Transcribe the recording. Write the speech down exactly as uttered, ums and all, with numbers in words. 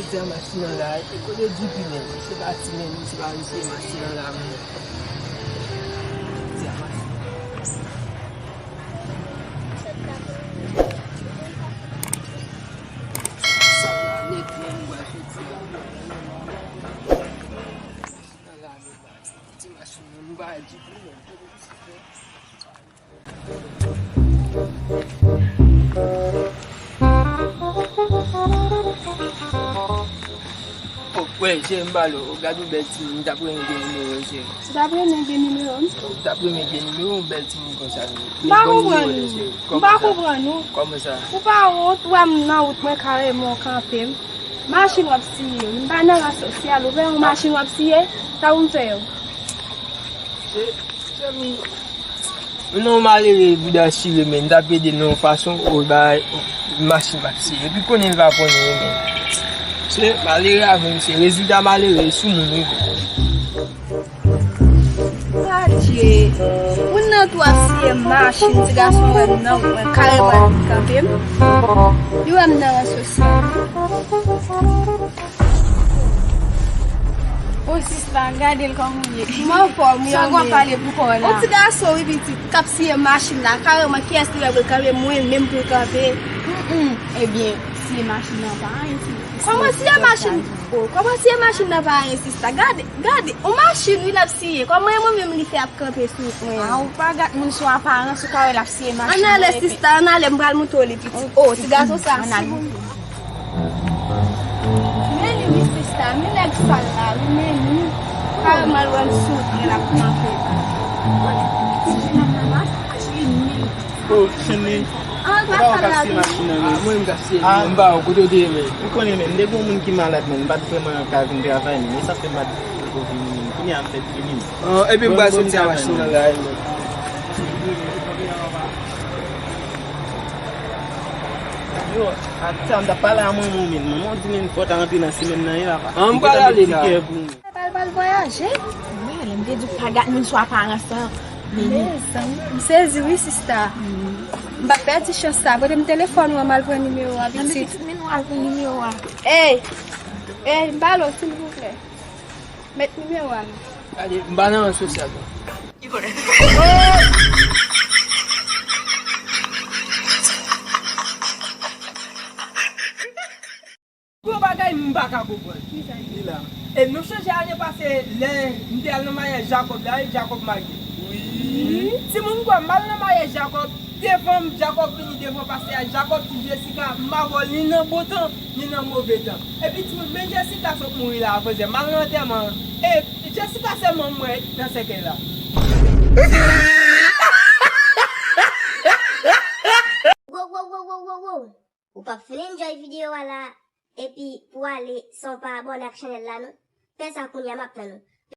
Se machin nan la, e kote Djipi menm? Se pa ti menm, se pa misye machin nan la menm. Se machin. Sa la nèt menm, m pral soti la. Machin nan la menm, ti machin nan, m pa Djipi menm. Oh, wè, cheri, m pale w. Gad yon bèl timoun, m t ap renmen gen nimewo w, cheri. Ou t ap renmen gen nimewo m? Ou t ap renmen gen nimewo w, bèl timoun konsa, wi. M pa konprann ou. M pa konprann ou. Kòman sa? Ou pa wont, ou wè m nan wout mwen kareman w kanpe m. Machin w ap siye, wi. M pa nan ran sosyal, ou wè yon machin w ap siye, sa pou m fè yo? Se, se m, m nan yon malere bouda chire, men m t ap ede l nan yon fason, o bay, machin m ap siye. Epi konnen l pa konnen, men. Se malere avè m, se rezilta malere sou moun, wi. Adje, moun nan tou ap siye machin, ti gason wè m nan, mwen kareman kanpe m. Li wè m nan ran sosyal. O sista, gade l kòman l ye. M anfòm, wi. Sa w ap pale pou kò w la? Yon ti gason, wi, pitit, k ap siye machin la. Kareman, kiyès li wè pou l kanpe? Mwen menm pou l kanpe. Mm, mm. Ebyen, siye machin nan pa anyen, ti. Kòman siye machin? Oh, kòman siye machin nan pa anyen, sista? Gade, gade, yon machin, wi, l ap siye. Kòman e mwen menm li fè ap kanpe sou wout mwen an? Ah, ou pa gad moun sou aparans, ou ka wè l ap siye machin nan. Ann ale, sista, ann ale, m pral montre w li, pitit. Oh, ti gason sa, ann ale. Men li wi sista, men nèg sal la wi, men li. Kareman l wè m sou wout mwen l ap kanpe. Ti jenòm nan mache li menm. Oh, chenn li. An, l pa sal la tou. Mwen m ka siye, m pa wè kote w te ye, men. Ou konnen men, m te gon moun ki malad, men m pa t vrèman ka vin travay, men e sa fè m pa t poko vini, men kounye a m fèk vini. Epi m pral soti a machin nan la, men. Yo, ak sa, m t ap pale a manman w, men manman w di men fò w ta rantre nan semèn nan, e papa. An, m pral ale la. Pral, pral vwayaje? Wi, lè m te di w pa gad moun sou aparans lan. Mezanmi, m sezi wi, sista. M pa pèdi chans sa. Pote m telefòn ou an, m al pran nimewo a, pitit. Men nou al pran nimewo a. Ey! Ey, m pale w, silvouplè. Met nimewo a non. Gade, m pa nan ran sosyal non. Gwo bagay m pa ka konprann. Kisa li la? E nou chanje ane pase lè m te al nan maryaj Jacob la, e Jacob marye. Wi. Timoun kwè m al nan maryaj Jacob, devan Jacob vini devan pastè a, Jacob di Jessica, m avè w ni nan bon tan, ni nan move tan. Epi timoun, men Jessica sot mouri la avanzè, m al nan antèman an. E Jessica sèlman m wè nan sèkèy la. Wo, wo, wo, wo, wo, wo. Ou p ap fin enjoy videyo a la, epi pou ale san w pa abòne ak chanèl la non. Fè sa kounye a, m ap tann ou.